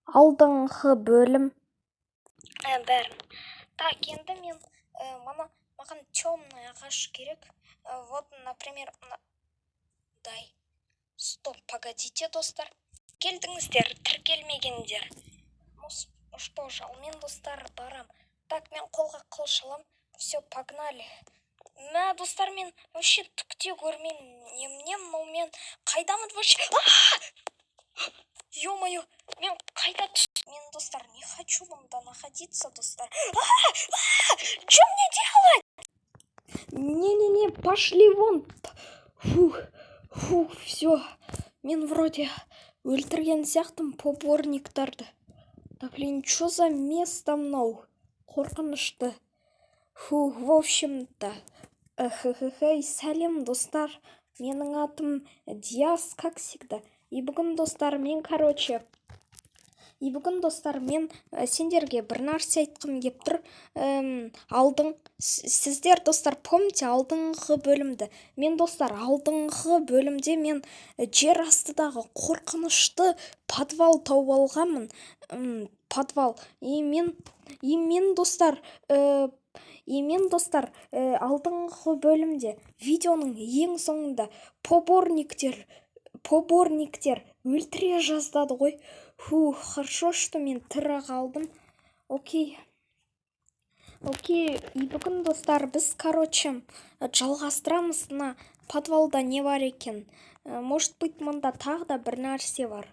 Алдыңғы бөлім. Бәрін. Так, енді мен мана маған темный ағаш керек. Вот, например, мынадай. Стоп, погодите, достар. Келдіңіздер, тіркелмегендер. Ну что же, ал мен, достар, барам. Так, мен қолға қылыш алам. Все, погнали. Мә, достар, мен вообще түк те көрмеймін. Немене мынау, мен қайдамын вообще? Ё-моё, мен қайда түс? Мен, достар, не хочу мұнда находиться, достар. Что мне делать? Не-не-не, пошли вон. Фух, фух, все. Мен вроде өлтірген сияқтымын поборниктарды. Да блин, что за место мынау? Қорқынышты. Фух, в общем-то. Хе-хе-хей, сәлем, достар. Менің атым Диас, как всегда. И бүгін, достар, мен, короче, и бүгін, достар, мен сендерге бір нәрсе айтқым кеп тұр. Алдың сіздер, достар, помните алдыңғы бөлімді? Мен, достар, алдыңғы бөлімде мен жер астыдағы қорқынышты подвал тауып алғанмын. Подвал. И мен, достар, алдыңғы бөлімде, видеоның ең соңында поборниктер өлтіре жаздады ғой. Фух, хорошо, что мен тірі қалдым. Окей. Окей, и бүгін, достар, біз, короче, жалғастырамыз, мына подвалда не бар екен. Может быть, мында тағы да бір нәрсе бар.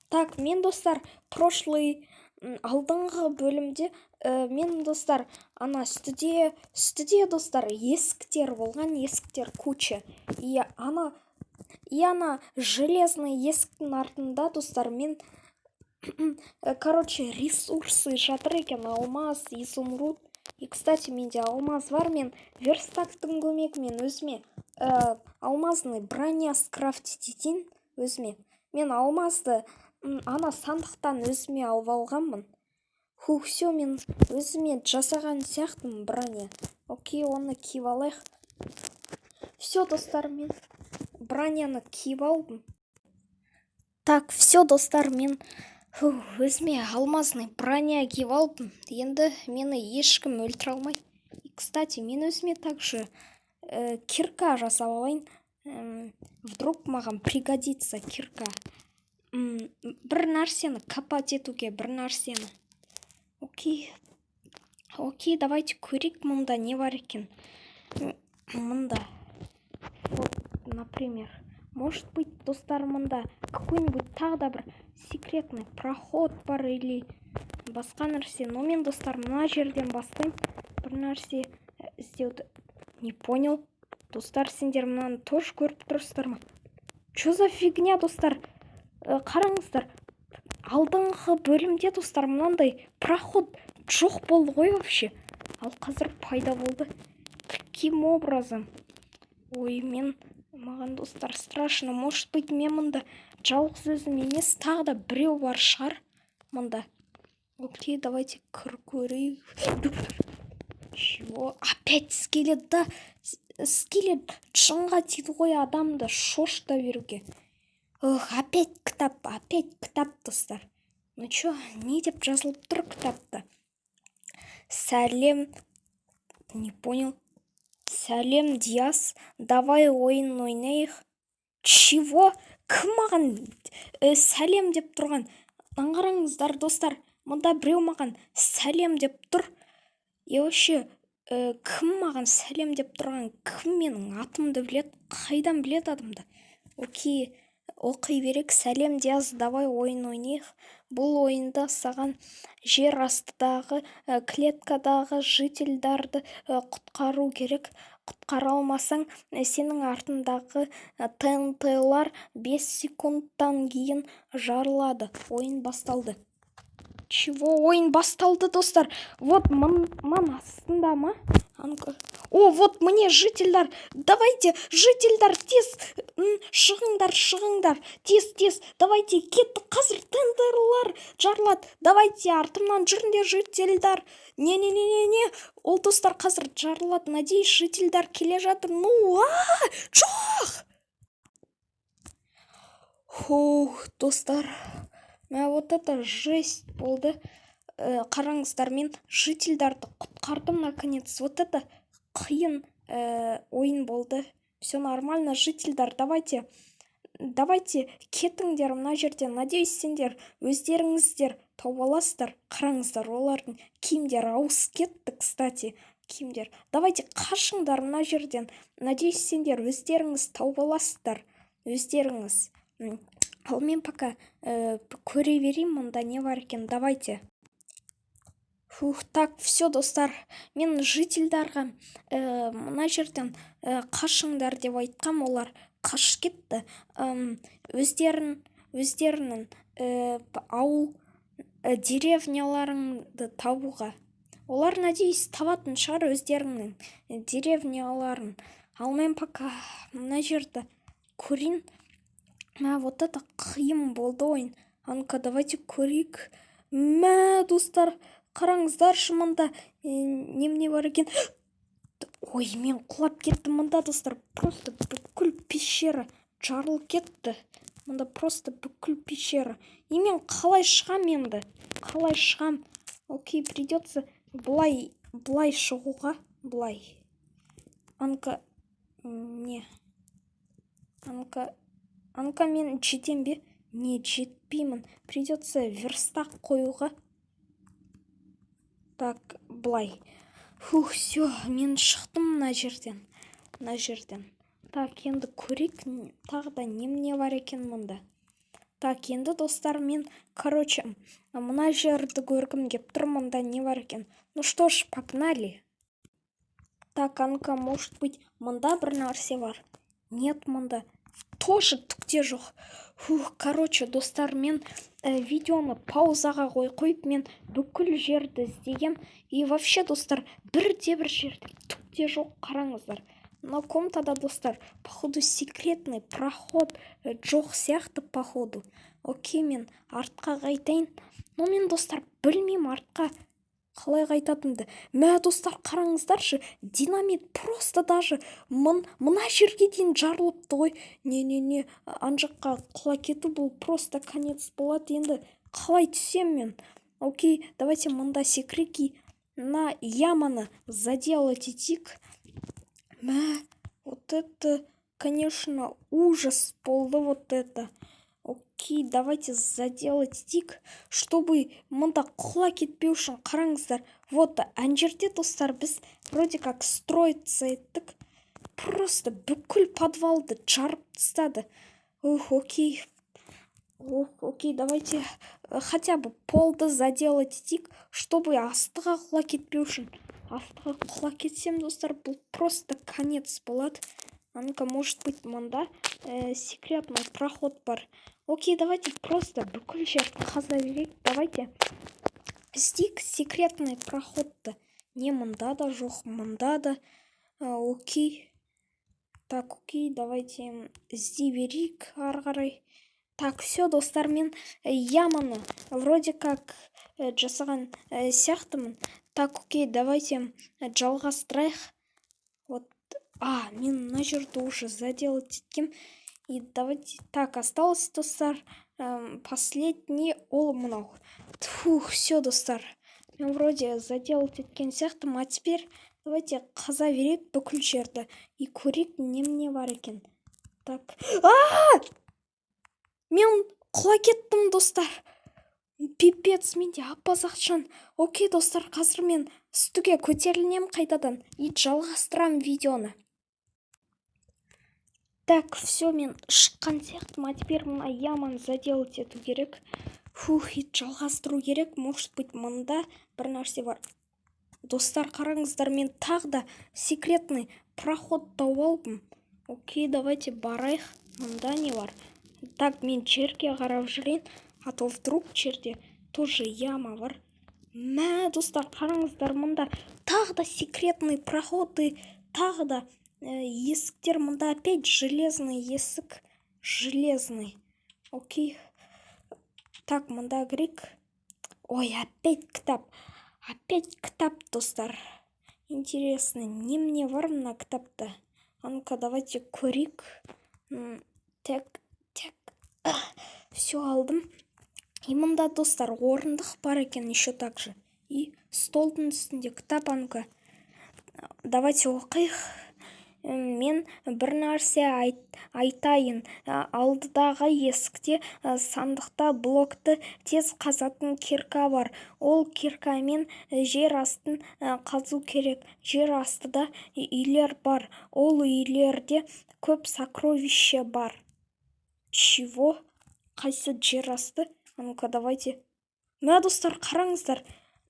Так, мен, достар, прошлый алдыңғы бөлімде мен, достар, ана үстіде, достар, есіктер болған, есіктер куча. И ана железный есіктің артында, достар, мен, короче, ресурсы жатыр екен: алмаз, изумруд. И, кстати, менде алмаз бар. Мен верстактың көмегімен өзіме алмазный броня скрафтить етейін өзіме. Мен алмазды ана сандықтан өзіме алып алғанмын. Фух, все, мен өзіме жасаған сияқтымын броня. Окей, оны киіп алайық. Все, достар, мен броняны киіп алдым. Так, все, достар, мен өзіме алмазный броня киіп алдым. Енді мені ешкім өлтіре алмайды. И, кстати, мен өзіме также кирка жасап алайын. Вдруг маған пригодится кирка. Бір нәрсені копать етуге, бір нәрсені. Окей. Окей, давайте көрейік, мұнда не бар екен. Мында. Вот, например. Может быть, достар, мында какой-нибудь тағы да бір секретный проход бар или басқа нәрсе. Но мен, достар, мына жерден бастаймын. Бір нәрсе іздеуді. Не понял. Достар, сендер мынаны тоже көріп тұрсыздар ма? Чё за фигня, достар? Қараңыздар. Алдыңғы бөлімде, достар, мынандай проход жоқ болды ғой вообще. Ал қазір пайда болды. Каким образом? Ой, мен маған, достар, страшно. Может быть, мен мында жалғыз өзім емес, тағы да біреу бар шығар мында. Окей, давайте кіріп көрейік. Чего? Опять скелет, да? Скелет жынға тиді ғой адамды шошыта беруге. Ох, опять кітап, опять кітап, достар. Ну чё, не деп жазылып тұр кітапта? Сәлем, не понял. Сәлем, Диас, давай ойын ойнайық. Чего? Кім маған сәлем деп тұрған? Аңғарыңыздар, достар, мында біреу маған сәлем деп тұр. И вообще, кім маған сәлем деп тұрған? Кім менің атымды біледі? Қайдан біледі адамды? Окей, оқи берейік. Сәлем, Диас, давай ойын ойнайық. Бұл ойында саған жер астыдағы клеткадағы жительдарды құтқару керек. Құтқара алмасаң, сенің артындағы ТНТлар 5 секундтан кейін жарылады. Ойын басталды. Чего? Ойын басталды, достар. Вот мын астында ма? А ну-ка. О, вот міне жительдер. Давайте, жительдер, тез шығыңдар, шығыңдар. Тез, тез. Давайте, кеттік. Қазір ТНТлар жарылады. Давайте, артымнан жүріңдер, жительдер. Не, не, не, не, не. Ол, достар, қазір жарылады. Надеюсь, жительдер келе жатыр. Ну, а, жоқ. Фух, достар. Мә, вот это жесть болды. Қараңыздар, мен жительдарды құтқардым наконец. Вот это қиын ойын болды. Все нормально, жительдар, давайте, давайте, кетіңдер мына жерден. Надеюсь, сендер өздеріңіздер тауып аласыздар. Қараңыздар, олардың киімдері ауысып кетті, кстати, киімдер. Давайте, қашыңдар мына жерден. Надеюсь, сендер өздеріңіз тауып аласыздар өздеріңіз. Ал мен пока көре берейін, мұнда не бар екен. Давайте. Фух, так, все, достар, мен жительдарға мына жерден қашыңдар деп айтқам, олар қашып кетті. Өздерінің ауыл, деревняларыңды табуға. Олар, надеюсь, табатын шығар өздерінің деревняларын. Ал мен пока мына жерді көрейін. Мә, вот это қиын болды ойын. А ну-ка, давайте көрейік. Мә, достар, қараңыздаршы, мында немене бар екен? Ой, мен құлап кеттім. Мында, достар, просто бүкіл пещера жарылып кетті. Мында просто бүкіл пещера. И мен қалай шығам енді? Қалай шығам? Окей, придется былай, былай шығуға, былай. А ну-ка, не, а ну-ка, а ну-ка, мен жетем бе? Не, жетпеймін. Придется верстак қоюға. Так, былай. Фух, все, мен шықтым мына жерден, мына жерден. Так, енді көрейік, тағы да немене бар екен мұнда. Так, енді, достар, мен, короче, мына жерді көргім кеп тұр, мұнда не бар екен. Ну что ж, погнали. Так, а ну-ка, может быть, мында бір нәрсе бар. Нет, мында тоже түк те жоқ. Фух, короче, достар, мен видеоны паузаға қойып, мен бүкіл жерді іздегем. И вообще, достар, бірде бір жерде түк те жоқ. Қараңыздар, мына комнатада, достар, походу, секретный проход жоқ сияқты, походу. Окей, мен артқа қайтайын. Но мен, достар, білмеймін артқа қалай қайтатынымды. Мә, достар, қараңыздаршы, динамит просто даже мына жерге дейін жарылыпты ғой. Не, не, не, ана жаққа құлап кету бұл просто конец болады. Енді қалай түсем мен? Окей, давайте мында секірейік, мына яманы заделать етейік. Мә, вот это, конечно, ужас болды, вот это. Окей, давайте заделать етейік, чтобы мында құлап кетпеу үшін. Қараңыздар, вот ана жерде, достар, біз вроде как строиться еттік. Просто бүкіл подвалды жарып тастады. Ух, окей. Ох, окей, давайте хотя бы полды заделать етейік, чтобы астыға құлап кетпеу үшін. Астыға құлап кетсем, достар, бұл просто конец болады. А ну-ка, может быть, мында секретный проход бар. Окей, давайте просто бүкіл жерді қаза берейік. Давайте іздейік секретный проходты. Не, мында да жоқ, мында да. Окей. Так, окей, давайте іздей берейік ары қарай. Так, все, достар, мен яманы вроде как жасаған сияқтымын. Так, окей, давайте жалғастырайық. Вот, а, мен мына жерді уже заделать еткем. И давайте, так, осталось, достар, последний, ол мынау. Фух, все, достар. Мен вроде заделать еткен сияқтымын. А теперь давайте қаза берейік бүкіл жерді. И көрейік, немене бар екен. Так. А! Мен құлап кеттім, достар. Пипец, менде аппақ. Окей, достар, қазір мен үстіге көтерілемін қайтадан и жалғастырамын видеоны. Так, все, мен шыққан сияқтымын. А теперь мына яманы заделать ету керек. Фух, и жалғастыру керек. Может быть, мында бір нәрсе бар. Достар, қараңыздар, мен тағы да секретный проход тауып алдым. Окей, давайте барайық. Мында не бар? Так, мен жерге қарап жүрейін, а то вдруг жерде тоже яма бар. Мә, достар, қараңыздар, мында тағы да секретный проходы, тағы да есіктер. Мында опять железный есік, железный. Окей. Так, мында кірейік. Ой, опять кітап. Опять кітап, достар. Интересно, немене бар мына кітапта? А ну-ка, давайте көрейік. Так, так. Все, алдым. И мында, достар, орындық бар екен еще также. И столдың үстінде кітап. А ну-ка, давайте оқиық. Мен бір нәрсе айтайын. Алдыдағы есікте, сандықта блокты тез қазатын кирка бар. Ол киркамен жер астын қазу керек. Жер астыда үйлер бар, ол үйлерде көп сокровище бар. Чего? Қайсы жер асты? А ну-ка, давайте. Мә, достар, қараңыздар,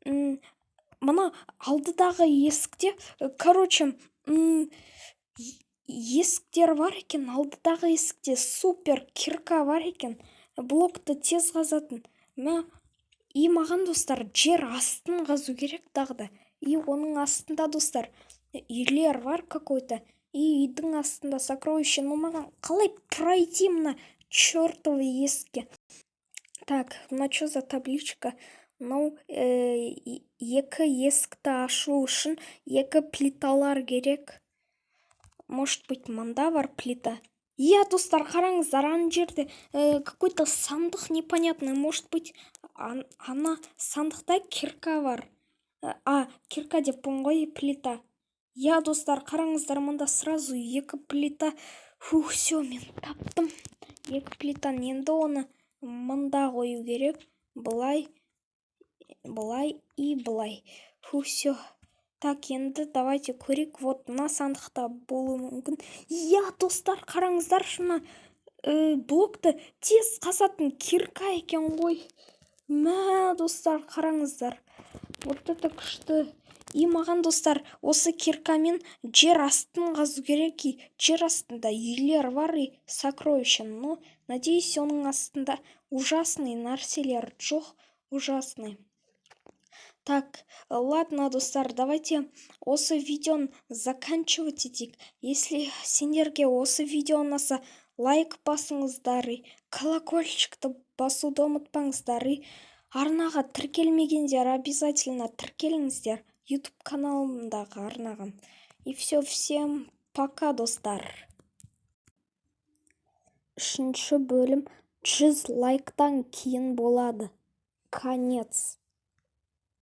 мына алдыдағы есікте, короче, есіктер бар екен. Алдыдағы есікте супер кирка бар екен, блокты тез қазатын. Мә, и маған, достар, жер астын қазу керек тағы да. И оның астында, достар, үйлер бар какой-то, и үйдің астында сокровище. Но маған қалай пройти мына чертовый есікке? Так, мына что за табличка? Мынау екі есікті ашу үшін екі плиталар керек. Может быть, мында бар плита? Иә, достар, қараңыздар, ана жерде какой-то сандық непонятный. Может быть, ана сандықта кирка бар. А, кирка деппін ғой, плита. Иә, достар, қараңыздар, мында сразу екі плита. Фух, все, мен таптым екі плитаны. Енді оны мында қою керек: былай, былай и былай. Фу, все. Так, енді давайте көрейік. Вот мына сандықта болуы мүмкін. Иә, достар, қараңыздаршы, мына блокты тез қазатын кирка екен ғой. Мә, достар, қараңыздар, вот это күшті! И маған, достар, осы киркамен жер астын қазу керек. И жер астында үйлер бар и сокровища. Но надеюсь, оның астында ужасный нәрселер жоқ, ужасный. Так, ладно, достар, давайте осы видеоны заканчивать етейік. Если сендерге осы видео ұнаса, лайк басыңыздар и колокольчикті басуды ұмытпаңыздар. И арнаға тіркелмегендер, обязательно тіркеліңіздер, YouTube каналымдағы арнаға. И все, всем пока, достар. Үшінші бөлім 100 лайктан кейін болады. Конец.